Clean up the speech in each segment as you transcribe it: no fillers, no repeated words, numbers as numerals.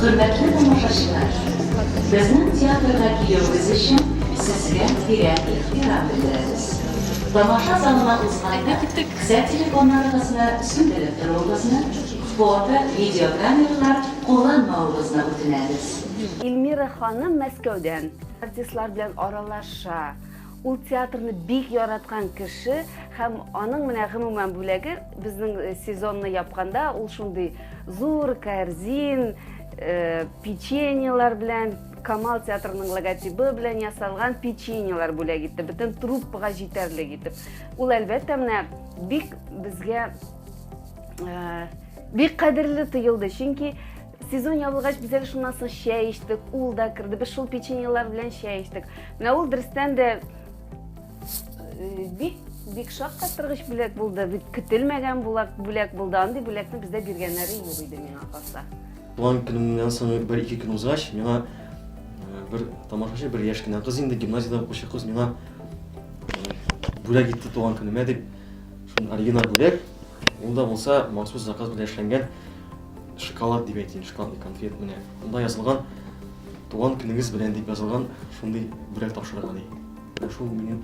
Хөрмәтле тамашачылар, безнең театрга килүегез өчен сезгә тирән ихтирам белдерәбез. Тамаша залына узганда кесә телефоннарыгызны сүндереп торуыгызны, фото, видеокамералар кулланмавыгызны үтенәбез. Эльмира ханым Мәскәүдән. Артистлар белән аралаша. Ул театрны бик яраткан кеше һәм аның менә гомумән бүләге безнең э, сезонны япканда ул шундый зур кәрзин, э, печеньелар белән Камал театрының логотибы белән ясалган печеньелар бүләк итте, бөтен труппага җитәрлек итеп. Ул әлбәттә менә бик безгә э, бик кадерле тоелды, чөнки Сезон ябылгач, без әле шуннан соң чәй эчтек, ул да керде. Без шул печеньелар белән чәй эчтек. Менә ул дөрестән дә э, бик бик шаккатыргыч бүләк булды. Бик көтелмәгән бүләк, бүләк булды. Андый бүләкне бездә биргәннәре юк иде миңа калса. Туган көнемнән соң бер-ике көн узгач, миңа э, бер тамашачы, бер яшь кенә кыз инде, гимназиядә укучы кыз миңа э, бүләк итте туган көнемә дип. Шуны оригиналь бүләк. Ул да булса махсус заказ белән эшләнгән шоколад дип әйтим, шоколадный конфет менә. Монда язылган туган көнегез белән дип язылган шундый бүләк тапшырырга ди. Менә шул минем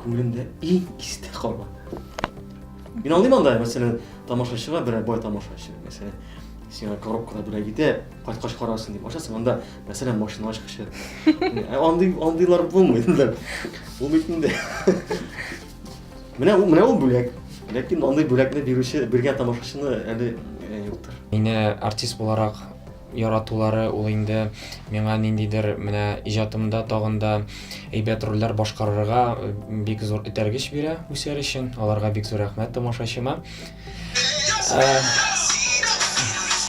күңелемдә иң истә калган. Мин аңлыйм анда, мәсәлән, тамашачыга берәр бай тамашачы, мәсәлән, сиңа коробкада бүләк итә, кайткач карарсың дип ачасың, анда, мәсәлән, машина ачкычы. Ә андый андыйлар булмый инде. Булмый инде. Менә ул, менә ул бүләк. Ләкин андый бүләкне бирүче, биргән тамашачыны әле э, юктыр. Мине артист буларак яратулары ул инде миңа ниндидер менә иҗатымда тагын да әйбәт рольләр башкарырга э, бик зур этәргеч бирә үсәр өчен. Аларга бик зур рәхмәт тамашачыма. Э,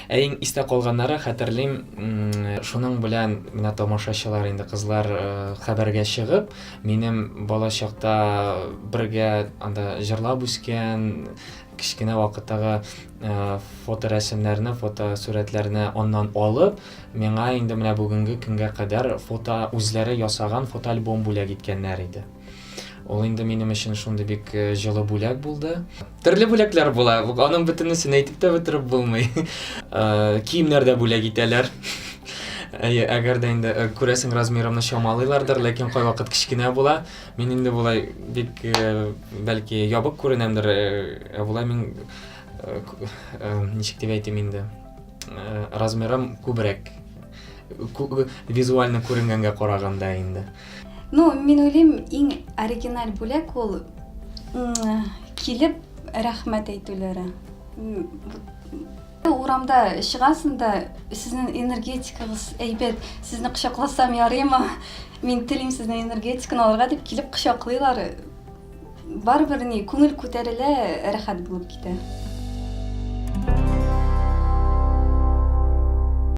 ә иң истә калганнары хәтерлим, шуның белән менә тамашачылар инде кызлар хәбәргә чыгып, Минем балачакта бергә анда җырлап үскән, кечкенә вакыттагы э, фоторәсемнәрне, фотосурәтләрне аннан алып, миңа инде менә бүгенге көнгә кадәр фото үзләре ясаган фотоальбом бүләк иткәннәр иде. Ул инде минем өчен шундый бик э, җылы бүләк булды. Төрле бүләкләр була, аның бөтенесен әйтеп тә бетереп булмый. Э, киемнәр дә бүләк итәләр. Әйе, әгәр дә инде э, күрәсең размерымны чамалыйлардыр, ләкин кайвакыт кечкенә була. Мин инде болай бик э, бәлки ябык күренәмдер, ә болай мин ничек дип әйтим инде, размерым күбрәк визуально күренгәнгә караганда инде. Ну, мин уйлыйм, иң оригиналь бүләк ул килеп рәхмәт әйтүләре. Урамда чыгасың да, сезнең энергетикагыз әйбәт, сезне кочакласам ярыймы? Мин телим сезнең энергетиканы алырга дип килеп кочаклыйлар. Барыбер ни, күңел күтәрелә, рәхәт булып китә.